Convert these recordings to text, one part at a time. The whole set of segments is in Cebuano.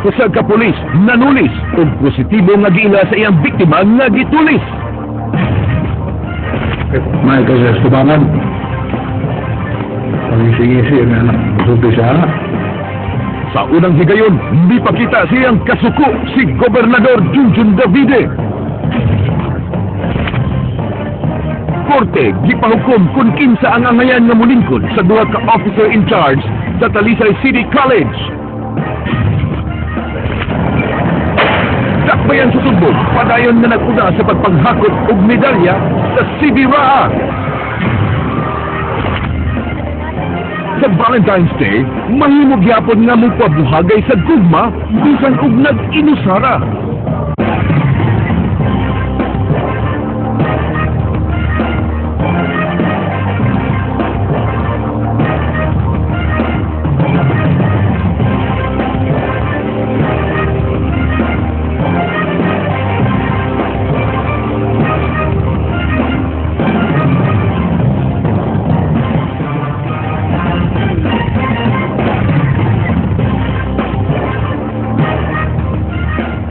Usa ka pulis nanulis og positibo nga giila sa iyang biktima nga gitulis. May kasi sa tubangan. Pangisi-ngisi ang anak. Musulti siya anak. Sa unang higayon, mipakita siyang kasuko si Gobernador Junjun Davide. Korte gipahukom kung kinsa ang angayan nga molingkod sa duha ka officer in charge sa Talisay City College. Dakbayan sa Sugbo, padayon nga nag-una sa pagpanghakot og medalya sa CB Raa. Sa Valentine's Day, mahimo gyapon nga mopabuhagay sa gugma bisan og nag-inusara.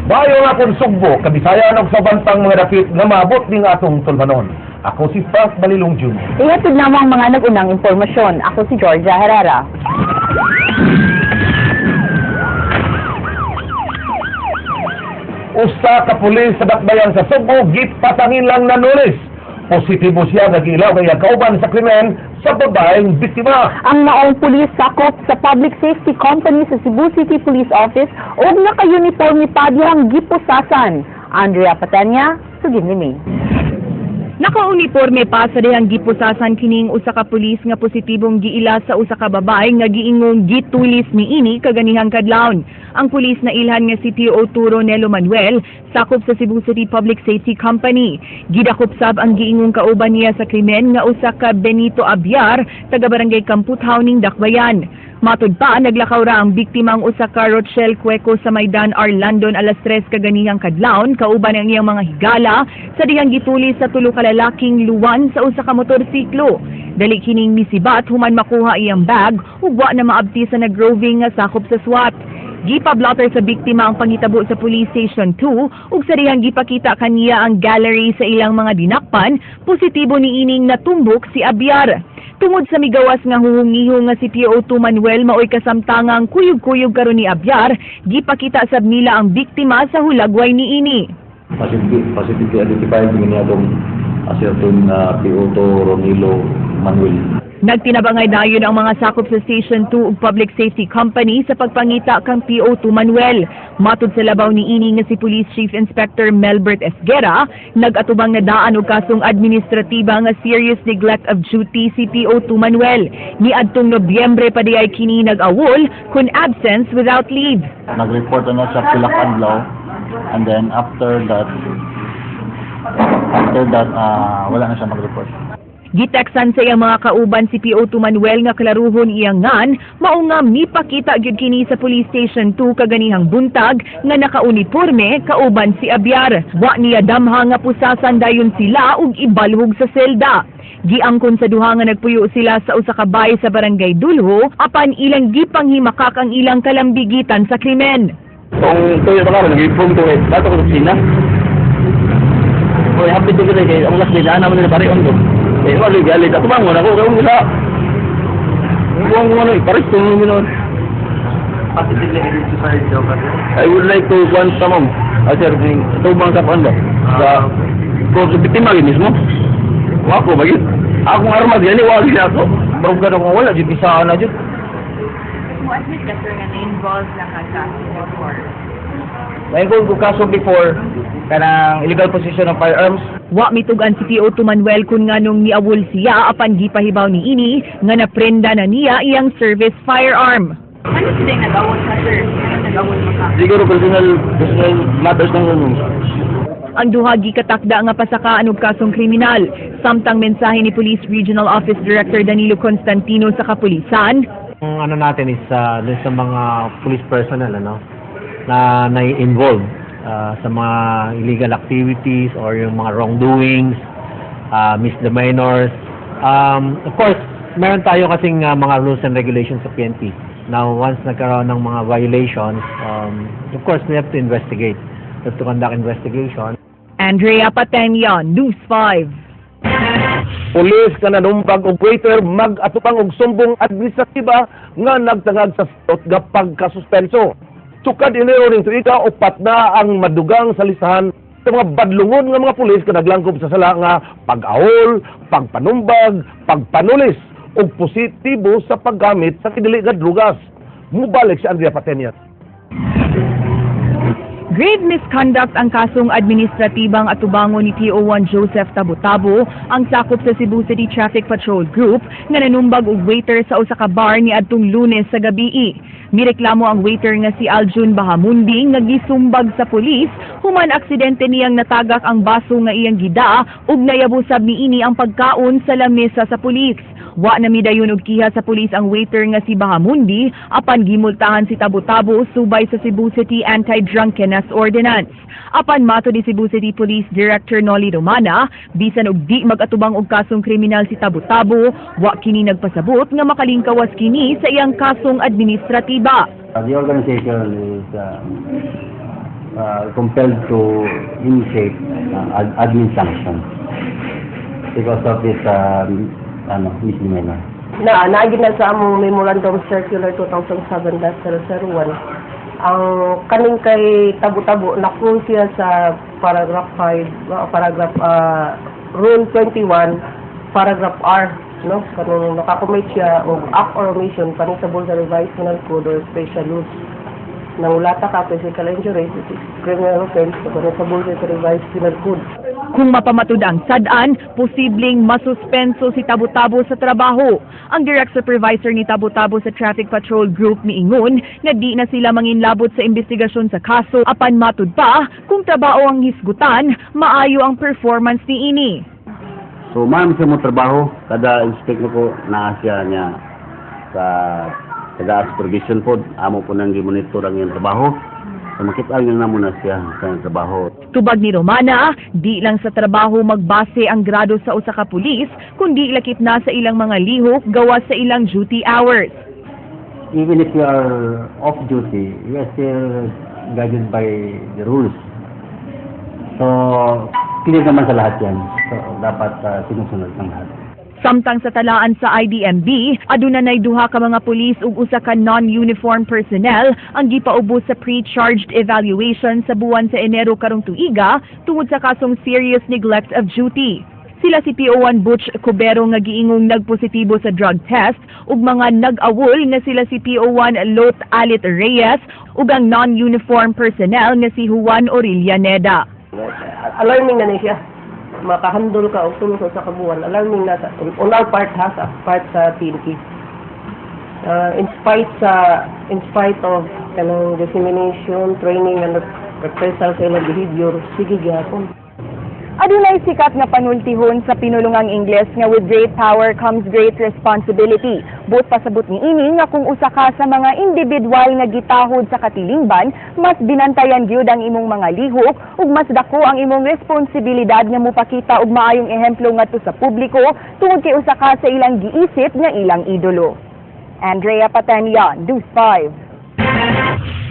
Bayo nga kung Sugbo, Kabisayan og sa bantang mga dapit nga maabot ning atong tulmanon. Ako si Frank Malilong Jr. Ihatid namang mga nag-unang impormasyon. Ako si Georgia Herrera. Usa ka pulis sa dakbayan sa Sugbo gipatangin lang nanulis. Positibo siya nga giilaw kay kauban sa krimen sa babaeng biktima. Ang maong pulis sakop sa Public Safety Company sa Cebu City Police Office ug naka-uniforme pa dihang gipusasan. Andrea Patenya, sugid ni May. Naka-uniforme pa sa dihang gipusasan kining usa ka pulis nga positibong giila sa usa ka babae nga giingong gitulis niini kaganihang kadlawon. Ang pulis na ilhan nga si PO2 Ronelo Manuel sakop sa Cebu City Public Safety Company. Gidakop sab ang giingong kauban niya sa krimen nga usa ka Benito Abiar taga Barangay Kamputhaw ning Dakbayan. Matud pa, naglakaw ra ang biktima ang usa ka Rochelle Cueco sa Maidan Arlandon alas 3 kaganihang kadlawon kauban ang iyang mga higala sa dihang gituli sa tulo ka lalaking luwan sa usa ka motorsiklo. Dali kining misibat human makuha iyang bag ug wa na maabti sa nagroving nga sakop sa SWAT. Gipa-blotter sa biktima ang panghitabo sa Police Station 2 ug sa dihang gipakita kaniya ang gallery sa ilang mga dinakpan, positibo niining natumbok si Abiar. Tungod sa migawas nga huhungihong nga si PO2 Manuel maoy kasamtangang kuyog-kuyog karon ni Abiar, gipakita sab nila ang biktima sa hulagway niini. Positively identified niya itong certain PO2 Ronilo Manuel. Nagtinabangay dayon ang mga sakop sa Station 2 ug Public Safety Company sa pagpangita kang PO2 Manuel. Matud sa labaw niini nga si Police Chief Inspector Melbert Esguera, nag-atubang na daan og kasong administratiba nga serious neglect of duty si PO2 Manuel. Niadtong Nobyembre pa diay kini nag-awol kun absence without leave. Nag-report na siya pila ka adlaw and then after that, wala na siya mag-report. Giteksan sa iyang mga kauban si PO2 Manuel nga klaruhon iyang ngan, mao nga mipakita gyud kini sa Police Station 2 kaganihang buntag nga nakauniporme kauban si Abiar. Wa niya damha nga pusasan dayon sila ug ibalhog sa selda. Giangkon sa duha nga nagpuyo sila sa usa ka bahay sa Barangay Dulho apan ilang gipanghimakak ang ilang kalambigitan sa krimen. Kung tuyo pa karon nag-inform ko eh, dato ko sa opisina. Oy, happy to kay kay ang last day na naman nila pare on ko. Eh, wala galit ako bangon ako kay wala. Kung ano, pares to mo noon. Positively identified daw kasi. I would like to want sa ma'am. Ah, sir, tubang sa kuan ba? Sa ko sa biktima gyud mismo. Wa ko bagit. Akong armas gani wa gyud ako. Baruga na kung wala jud bisa na jud. Mo admit ka sir nga na-involved na ka sa before. May ko kaso before kanang illegal possession of firearms. Wa mitug-an si PO2 Manuel kun nganong niawol siya apan gipahibaw niini nga naprenda na niya iyang service firearm. Ano sila yung nag-awol ka sir? Ano nag-awol mo ka? Siguro personal matters lang yun. Ang duha gikatakda nga pasakaan og kasong kriminal. Samtang mensahe ni Police Regional Office Director Danilo Constantino sa kapulisan, Ang ano natin is dun sa mga police personnel ano na nai-involve sa mga illegal activities or yung mga wrongdoings, misdemeanors. Of course, meron tayo kasing mga rules and regulations sa PNP. Now, once nagkaroon ng mga violations, of course, we have to investigate. We have to conduct investigation. Andrea Pateño, News 5. Pulis nga nanumbag og waiter mag-atupang og sumbong administratiba nga nagtangag sa stot nga pagkasuspenso. Sukad Enero ning tuiga, 4 na ang madugang sa listahan sa mga badlungon nga mga pulis nga naglangkob sa sala nga pag-ahol, pagpanumbag, pagpanulis ug positibo sa paggamit sa kidili nga drugas. Mubalik si Andrea Pateña. Grave misconduct ang kasong administratibang atubangon ni PO1 Joseph Tabutabo, ang sakop sa Cebu City Traffic Patrol Group nga nanumbag og waiter sa usa ka bar niadtong Lunes sa gabii. Mireklamo ang waiter nga si Aljun Bahamundi nga gisumbag sa pulis human aksidente niyang natagak ang baso nga iyang gidaa ug nayabusab niini ang pagkaon sa lamesa sa pulis. Wa na midayon og kiha sa pulis ang waiter nga si Bahamundi, apan gimultahan si Tabutabo subay sa Cebu City Anti-Drunkenness Ordinance. Apan matod ni Cebu City Police Director Nolly Romana, bisan og di mag-atubang og kasong kriminal si Tabutabo, wa kini nagpasabot nga makalingkawas kini sa iyang kasong administratiba. The organization is compelled to initiate admin sanctions because of this misdemeanor. Na naagi na sa among Memorandum Circular 2007-001 ang kaning kay Tabo-Tabo, na siya sa paragraph 5, paragraph Rule 21 paragraph R, no, kanang nakakommit siya og act or omission punishable sa Revised Penal Code or special rules. Nangulata ka physical injury, it is criminal offense punishable sa Revised Penal Code. Kung mapamatud ang sad-an, posibleng masuspenso si Tabutabo sa trabaho. Ang direct supervisor ni Tabutabo sa Traffic Patrol Group miingon nga di na sila manginlabot sa investigasyon sa kaso, apan matud pa, kung trabaho ang hisgutan, maayo ang performance ni ini. So, ma'am, sa mo trabaho, kada inspect ko na siya niya sa kada supervision po, amo po nang gimonitor ang iyang trabaho. So, makita niyo na muna siya sa iyang trabaho. Tubag ni Romana, di lang sa trabaho magbase ang grado sa usa ka pulis, kundi lakip na sa ilang mga lihok gawas sa ilang duty hours. Even if you are off duty, you are still guided by the rules. So, clear naman sa lahat yan. So, dapat sinusunod ng lahat. Samtang sa talaan sa IDMB, aduna nay duha ka mga pulis ug usa ka non-uniform personnel ang gipaubos sa pre-charged evaluation sa buwan sa Enero karong tuiga tungod sa kasong serious neglect of duty. Sila si PO1 Butch Cubero nga giingong nagpositibo sa drug test ug mga nag-awol nga sila si PO1 Lot Alit Reyes ug ang non-uniform personnel nga si Juan Orillaneda. Alarming na ni siya. Makahandol ka og tulo sa kabuan, alarming na sa on our part ha, sa part sa PNP. In spite of kanang dissemination, training and reprisal sa ilang behavior, sige gyapon. Adunay sikat nga panultihon sa pinulungang Ingles nga "With great power comes great responsibility." Buot pasabot ni ini nga kung usa ka sa mga individual nga gitahod sa katilingban, mas binantayan gyud ang imong mga lihok ug mas dako ang imong responsibilidad nga mopakita og maayong ehemplo ngadto sa publiko tungod kay usa ka sa ilang giisip nga ilang idolo. Andrea Pateño, News 5.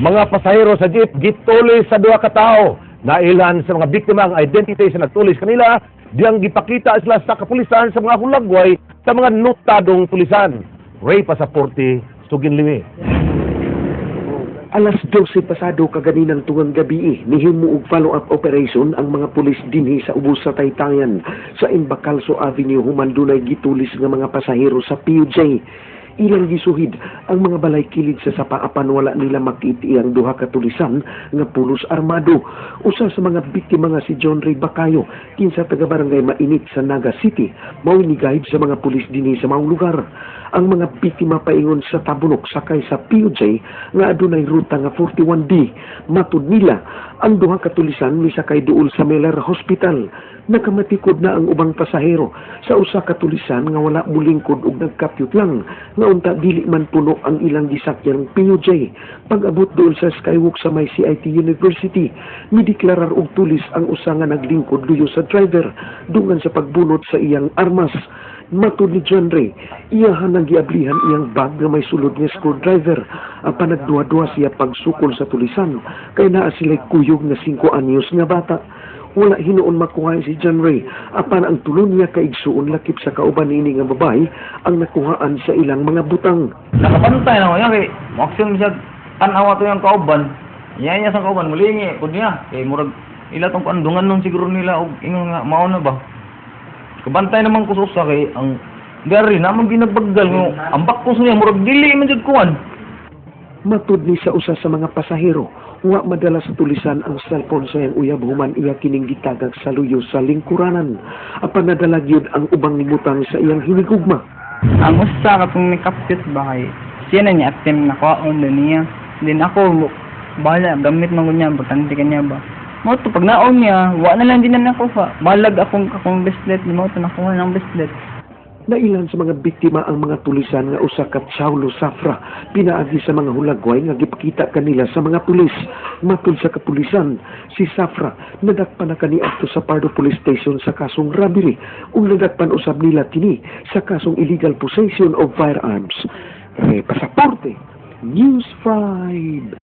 Mga pasahero sa jeep gitulis sa duha ka tawo. Nailhan sa mga biktima ang identity sa nagtulis kanila, diyang gipakita sila sa kapulisan sa mga hulagway sa mga notadong tulisan. Ray Pasaporte, Sugin Limi. Alas 12 pasado kaganinang tungang gabi, nihimo og follow-up operation ang mga pulis dinhi sa ubos sa Taytayan sa Imbacalso Avenue human dunay gitulis nga mga pasahero sa PUJ. Ilang gisuhid ang mga balay kilid sa sapa apan wala nila makiti ang duha ka tulisan nga pulos armado. Usa sa mga biktima nga si John Ray Bacayo, kinsa taga barangay Mainit sa Naga City, mao ni guide sa mga pulis dinhi sa maong lugar. Ang mga biktima paingon sa Tabunok sakay sa PUJ nga adunay ruta nga 41D. Matud nila, ang duha ka tulisan misakay duol sa Miller Hospital. Nakamatikod na ang ubang pasahero sa usa ka tulisan nga wala mulingkod og nagkapyot lang nga unta dili man puno ang ilang gisakyang PUJ. Pag-abot duol sa Skywalk sa may CIT University, mideklarar og tulis ang usa nga naglingkod luyo sa driver dungan sa pagbunot sa iyang armas. Matud ni John Ray, iyahan ang giablihan iyang bag nga may sulod nga screwdriver. Apan nagduha-duha siya pagsukol sa tulisan kay naa sila'y kuyog nga 5 anyos nga bata. Wala hinuon makuha si John Ray, apan ang tulo niya kaigsuon lakip sa kauban niini nga babae ang nakuhaan sa ilang mga butang. Nakabantay na ko niya kay mo-action siya tan-awa to yung kauban. Iya niya sa kauban mulingi pud niya kay murag ila tong kandungan nun siguro nila og ingon nga mao na ba. Kabantay naman ko sa usa kay ang gari naman ginagbagal nga ang bakos niya murag dili man jud kuan. Matud ni sa usa sa mga pasahero, wa madala sa tulisan ang cellphone sa iyang uyab human iya kining gitagak sa luyo sa lingkuranan. Apan nadala gyud ang ubang butang sa iyang hinigugma. Ang usa katong nikapit ba kay siya na niya attempt na kuhaon na niya. Then ako, bahala, gamit man ko niya, importante ka niya ba. Mao to, pag naon niya, wa na lang din na nakuha. Balag akong bracelet, mao to nakuha ng bracelet. Nailan sa mga biktima ang mga tulisan nga usa ka Chaulo Safra pinaagi sa mga hulagway nga gipakita kanila sa mga pulis. Matud sa kapulisan, si Safra nadakpan na kaniadto sa Pardo Police Station sa kasong robbery ug nadakpan usab nila kini sa kasong illegal possession of firearms. Re Pasaporte, News 5.